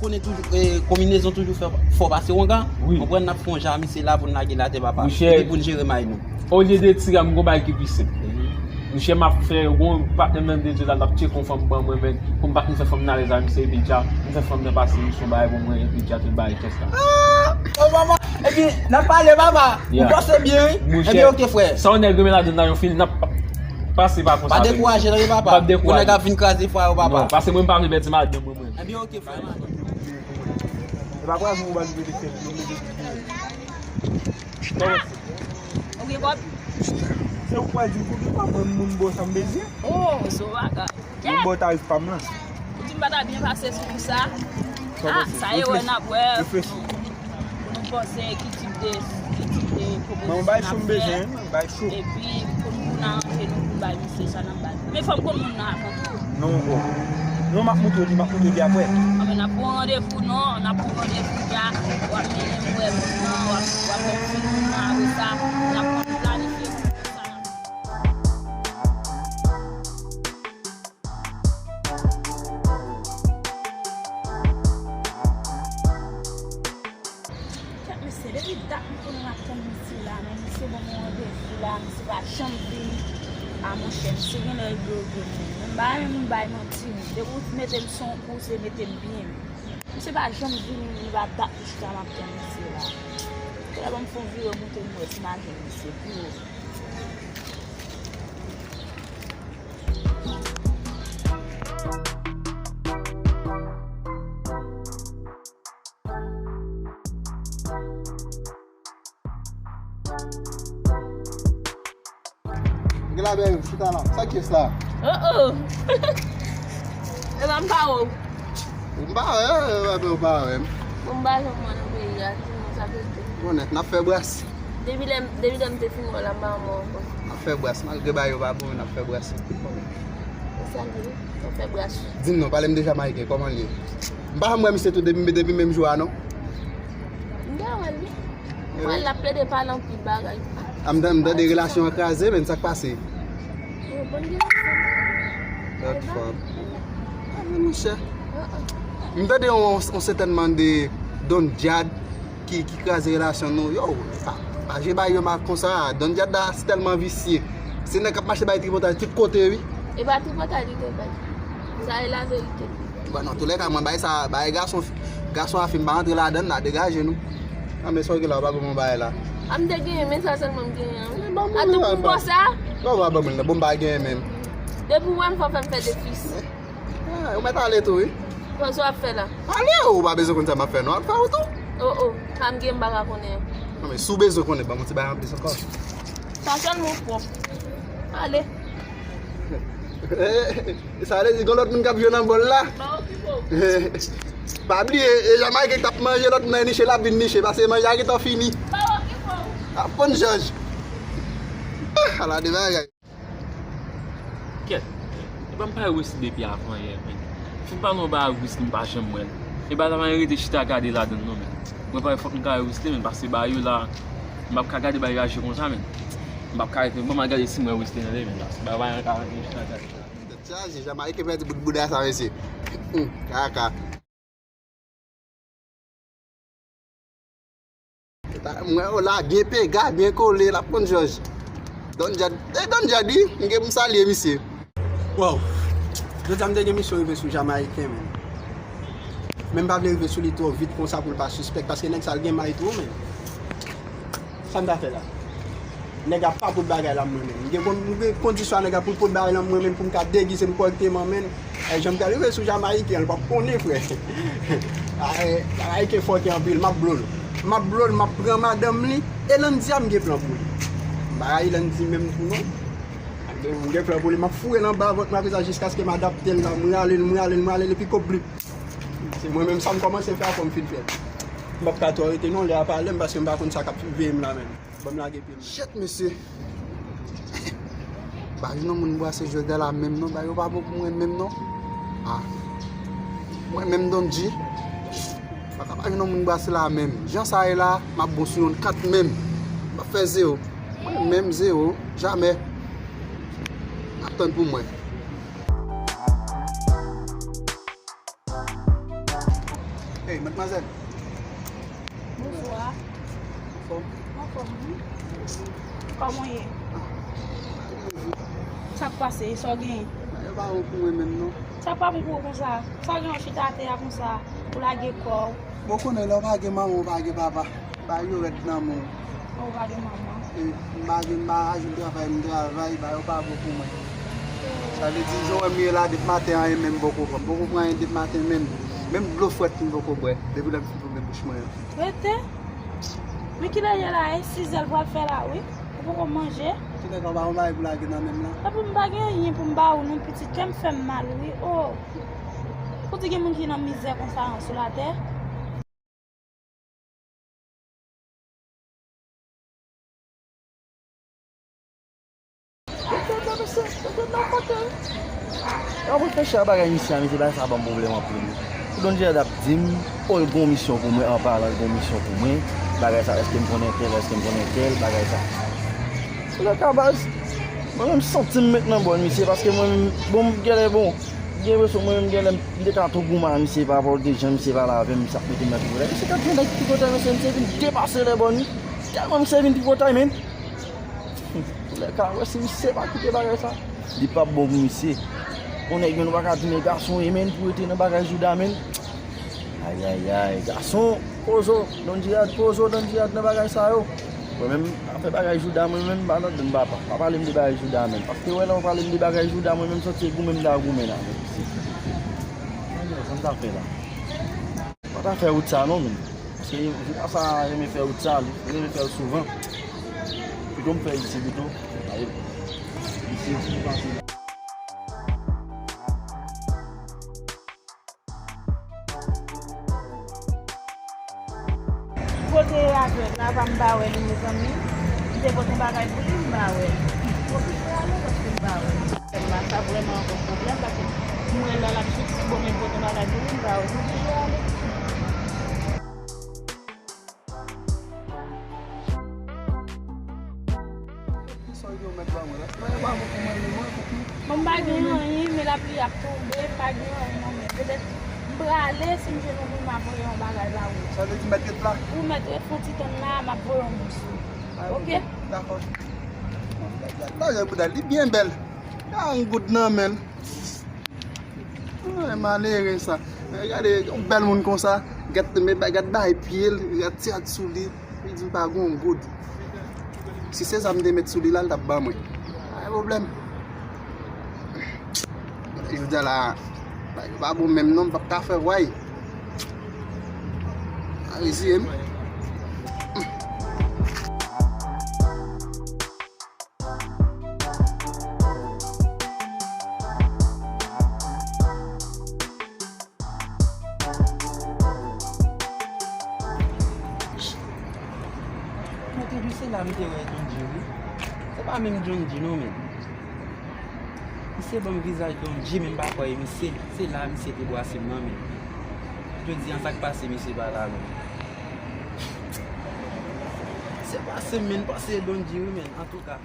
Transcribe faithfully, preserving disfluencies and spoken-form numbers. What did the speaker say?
Konnen toujou, eh, konbinezon toujou fè fò pase wonga. Wi. Konprann, n ap fè yon jan misye la pou n lage l atè papa. Monchè, epi pou n jere may nou. Olye de tira m gon bagay ki pi senp. Monchè, m ap fè yon patnè m nan de Dye la, l ap tcheke yon fanm ban mwen, men pou m pa fin fè fanm nan alèz a misye, epi dja m fè fanm nan pase misyon bagay pou mwen, epi dja tout bagay kès la. Ah! Oh, papa! Epi, n ap pale, papa! Yeah. Ou panse byen, wi? Monchè, ebyen, oke, frè. Sa yon nèg renmen ladann nan, yon fini, n ap pa-, pase pa konsa. Pa dekouraje, non, papa. Pa dekouraje. Pou nèg ap vin kraze fwa yo, papa. Non, paske mwen, m pa vle pèdi madanm mwen, mwen. Ebyen, oke, frè. E pa pral pou w ba nou de fèt, nou mete tout. Kòman se? Ou gen kòb? Se ou k pral di m pou ki kòb, mwen, moun bon sa m bezwen. Oh, so bagay. Mwen ba w tarif pa m lan. Ou di m pa ta byen pase sou kou sa? Ah, sa e wè n ap wè. Reflechi. Pou nou panse ki tip de, ki tip de pwopozisyon n ap fè. Mwen bay sou m bezwen, bay sou. Epi pou nou, pou n aranje nou pou bay misye sa n ap bay. Men fò m konn moun nan avan tou. Non, bon. Non, m ap montre w li, m ap montre w li apre. Anben, n ap pran randevou, non, n ap pran randevou dja. W ap mennen m wè moun nan, w ap, w ap fè m fin moun nan, apre sa, n ap konn planifye pou sa n ap fè. Kèt mesye, depi dat m konnen m ap tann misye la, men misye ban mwen randevou la, misye pa janm vini. A monchè, misye genlè l bloke m, men m pa renmen moun bay manti, men depi w mete m sou yon kou, se mete m byen. Misye pa janm vini, li pa dat m chita m ap tann misye la. Talè ban m fè yon vire montre m wè si m a jwenn misye pi wo. Gade la, bèl, chita la. Sa ki la? Oh, oh. E pa m pa wè w. M pa wè, e pa m pa wè. Bon, m pa janm wè nan peyi a, di nou sa verite. Konnen, n ap fè bras. Depi lè, depi lè m te fin wè w la, m pa janm wè w ankò. N ap fè bras, malgre bagay yo pa bon, n ap fè bras. Konnen. E sa l ye, n ap fè bras. Di m non, pale m de Jamayiken, kòman l ye? M pa janm wè misye tou depi, depi menm jou a, non. M te wè l, wi. Mwen, l ap plede pale anpil bagay. A, m tan-, m tande relasyon an kraze, men sa k pase? Yo, bon, gen lòt fanm. Lòt fanm. A, men monchè. M tande yon, yon sètènman de Don Jad ki, ki kraze relasyon nou. Yo, pa, pa jwe bay yo mal konsa. Don Jad la, se tèlman visye. Se nèg k ap mache bay tripotaj tout kote, wi. E pa tripotaj li te bay. Sa e laverite. Bon, nan toulèka, mwen bay sa, bay gason, gason a fi m pa rantre ladann la, degaje nou. An, men sa w gen la, w pa ban mwen bagay la. A, m te genyen, men sa sèlman m genyen an. Men ban mwen bagay la. A, tou pou sa? Non, w pa ban mwen la, bon, m pa genyen menm. Depi w wè m fò fè m fè defis. A, ou mèt ale tou, wi. Bon, sa w ap fè la? Ale, ou pa bezwen konn sa m ap fè, non, al fè ou tou. Oh, oh, sa m gen m pa ka konnen an. Non, men si w bezwen konnen, ban m yon ti bagay anplis ankò. Sa sèlman pwòp. Ale. Sa vle di gen lòt moun k ap jwe nan bòl la. Pa okipe w. Pa bliye, e Jamayiken k t ap manje lòt moun nan niche, l ap vin niche, paske manje a gentan fini. Pa okipe w. Ap konn jòj. Ah, ala de bagay. Kèt. E pa m pale Wesley depi avan yè, men. Fin pale yon bagay Wesley m pa janm wè l. E pa ta mwen rete chita gade ladann non, men. Mwen pale fòk m kare Wesley, men, paske bagay yo la, m p ap ka gade bagay yo aji konsa, men. M p ap ka rete, bon, m al gade si m wè Wesley nan demen la. Bagay yo pa ka rete chita gade. Tèt chaje, Jamayiken pèdi bout bouda sa, mesye. Hum, kaka. Mwen, o la, byen pega, byen kole, l ap konn jòj. Don Jad, e Don Jad, wi, m gen pou m salye misye. Wow. Jodi a m te gen misyon rive sou Jamayiken, men. Men m pa vle rive sou li twò vit konsa pou l pa sispèk, paske nèg sa l gen may tou, men. Sa m ta fè la? Nèg la pa pot bagay la mwen menm. M gen kon-, m gen kondisyon a nèg la pou l pot bagay la mwen menm pou m ka degize m kòrekteman, men. Ay, jan m pral rive sou Jamayiken an, li p ap konnen, frè. Ay, Jamayiken fòte anpil, m ap blo l. M ap blo l, m ap pran madanm li. E Landy a, m gen plan pou li. M pa rayi Landy menm tou, non. M gen plan pou li, m ap foure l anba vant mwen apre sa jiskaske m adapte l la, m rale l, m rale l, m rale l, epi kòb li. Se mwen menm sa m kòmanse fè a fò m fin fè l. M p ap ka twò rete non, lè a pa lè m, paske m pa konn sa k ap veye m la menm. Ban m lage pye m. Shit, mesye. Pa jwenn yon moun bwase jodi a la menm non, bagay yo pa bon pou mwen menm non. Ah. Mwen menm Don G. Pa ka pa jwenn yon moun bwase la menm. Jan sa ye la, m ap bon sou yon kat menm. M ap fè zewo. Mwen menm zewo. Jamè. N ap tann pou mwen. Hey, madmwazèl. Bonswa. Anfòm? Anfòm, wi. Kòman w ye? Sa k pase? Sa w genyen? Yo pa bon pou mwen menm, non. Sa k pa bon pou ou konsa? Sa w genyen, w chita atè a konsa, ou lage kò w? Bon, ou konnen lè w pa gen manman, w pa gen papa. Bagay yo rèd nan men w. Ou pa gen manman? E, m pa gen, m pa ka jwenn travay, m travay, bagay yo pa bon pou mwen. Sa vle di, jan w wè m ye la, depi maten anyen menm m poko pran. M poko pran anyen depi maten menm. Menm dlo frèt m poko bwè. Depi lè m fin twouble bouch mwen an. Rete. Men kilè l ye la? E sizè l pral fè la, wi. Ou poko manje? Kilè sa w pa gon bagay pou lage nan men m la? Epi m pa gen anyen pou m ba ou non, pitit. Kè m fè m mal, wi. O! Pou di gen moun ki nan mizè konsa sou latè? Yo konn fè chè a bagay misye a, misye bagay sa ban m pwoblèm anpil. Pou Don Djihad ap di m, o, l gon misyon pou mwen, an palan l gon misyon pou mwen, bagay sa, èske m konnen tèl, èske m konnen tèl, bagay sa. Antoulèka baz, mwen menm m santi m met nan bòn misye, paske mwen menm, bon, m genlè bon, m gen enpresyon mwen menm genlè m te ka twò goumen a misye pa rapò de jan misye pale avè m, misye ap mete m nan tripotay. Misye t ap jwenn nèg tripotay, men se misye vin depase lè bòn wi. Tèlman misye vin tripotay, men. Antoulèka, wè si misye pa kite bagay sa, li p ap bon pou misye. Yon nèg menm nou pa ka di men gason e menm pou rete nan bagay jouda menm. Ayayay, gason, poze w, Don Djihad, poze w, Don Djihad nan bagay sa yo. Mwen menm, afè bagay jouda, mwen menm, m pa ladann papa. Pa pale m de bagay jouda menm. Paske wè lè w pale m de bagay jouda, mwen menm santi e goumen m ta goumen la menm. Sa m ta fè la? Pa ta fè wout sa non menm. Paske jouda sa renmen fè wout sa, li renmen fè l souvan. Pito m fè isi pito. Isi, isi, isi. Kote avèg la, pa m pa wè li, mezanmi. M te pote yon bagay pou li, m pa wè li. Oblije ale paske m pa wè li. Frè m la, sa vrèman yon gwo pwoblèm, paske m wè lè l ap soti, bon, men pote yon bagay pou li, m pa wè li. M oblije ale. Bon, m pa gen anyen, men lapli ap tonbe, m pa gen anyen non, men petèt m prale, si m jwenn yon moun, m ap voye yon bagay ba ou. Sa vle di m mèt ret la? Ou mèt ret fon ti tann la, m ap voye yon moun sou ou. Oke? Dakò. Lajan bouda, li byen bèl. Karant goud nan men l. Ay, malere sa. Men gade, yon bèl moun konsa, gad, men ba-, gad bay pye l, gad ti rad sou li, li di l pa gen yon goud. Si se sa m te met sou li la, l t ap ban mwen. Pa gen pwoblèm. Jodi a la, bagay yo pa bon menm non, m p ap ka fè vway. A reziye m. Mwen te di se la m te wè John G wi. Se pa menm John G non men. Misye ban m vizaj John G men m pa kwè e misye. Se la misye te bwase m nan men. Jodi a sa k pase misye pa la non. Se pase m men, m panse e John G wi men. Antouka.